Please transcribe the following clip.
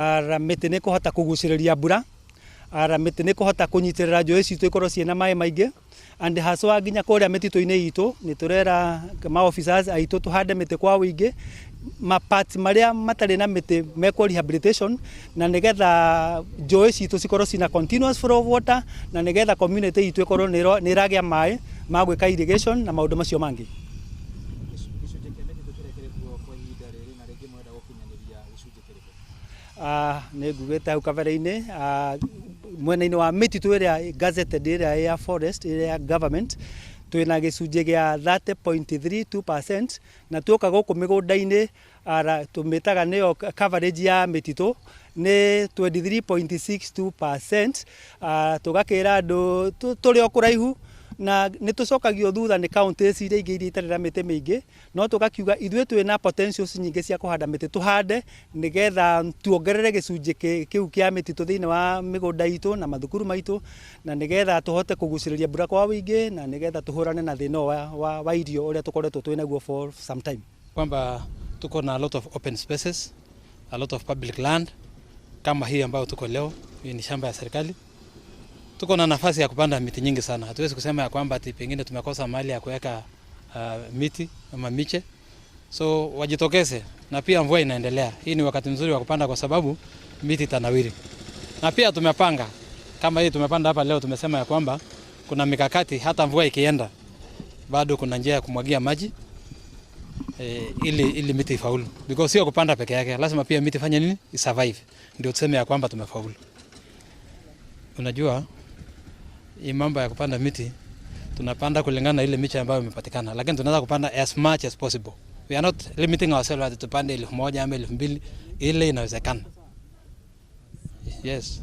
Mĩtĩ nĩ kũhota kũgucĩrĩria mbura, mĩtĩ nĩ kũhota kũnyitĩrĩra njũĩ citũ ikorwo ciĩna maĩ maingĩ, and haswa nginya kũrĩa mĩtitũ-inĩ itũ nĩ tũrera ma officers aitũ tũhande mĩtĩ kwa ũingĩ, ma parts marĩa matarĩ na mĩtĩ mekwo rehabilitation, na nĩgetha njũĩ citũ cikorwo cina continuous flow of water, na nĩgetha community itũ ĩkorwo nĩ ĩragĩa maĩ ma gwĩka irrigation na maũndũ macio mangĩ. Gĩcunjĩ kĩa mĩtitũ kĩrĩa kĩrĩ kuo kwa ihinda rĩrĩ, na rĩngĩ mwenda gũkinyanĩria gĩcunjĩ kĩrĩkũ? Nĩ ngugĩte hau kabere-inĩ, mwena-inĩ wa mĩtitũ ĩrĩa gazetted, ĩrĩa ya forest, ĩrĩa ya government, twĩna gĩcunjĩ gĩa 30.32%, na tuoka gũkũ mĩgũnda-inĩ tũmĩtaga nĩyo coverage ya mĩtitũ nĩ 23.62%. Tũgakĩra andũ tũrĩ o kũraihu na nĩ tũcokagio thutha nĩ counties iria ingĩ, iria itarĩ na mĩtĩ mĩingĩ, no tũgakiuga ithuĩ twĩna potentials nyingĩ cia kũhanda mĩtĩ, tũhande nĩgetha tuongerere gĩcunjĩ kĩu kĩa mĩtitũ thĩinĩ wa mĩgũnda itũ na mathukuru maitũ, na nĩgetha tũhote kũgucĩrĩria mbura kwa ũingĩ, na nĩgetha tũhũrane na thĩna wa irio ũrĩa tũkoretwo twĩ naguo for some time. Kwamba tuko na a lot of open spaces, a lot of public land kama hii ambayo tuko leo, hii ni shamba ya serikali. Tuko na nafasi ya kupanda miti nyingi sana. Hatuwezi kusema ya kwamba ati pengine tumekosa mahali ya kuweka miti ama miche. So wajitokeze, na pia mvua inaendelea. Hii ni wakati mzuri wa kupanda kwa sababu miti itanawiri. Na pia tumepanga kama hii tumepanda hapa leo, tumesema ya kwamba kuna mikakati, hata mvua ikienda bado kuna njia ya kumwagia maji ili miti ifaulu, because sio kupanda peke yake, lazima pia miti fanye nini, isurvive, ndio tuseme ya kwamba tumefaulu. Unajua hii mambo ya kupanda miti tunapanda kulingana na ile miche ambayo imepatikana, lakini tunaweza kupanda as much as possible. We are not limiting ourselves ati tupande 1,000 ama 2,000, ile inawezekana. Yes.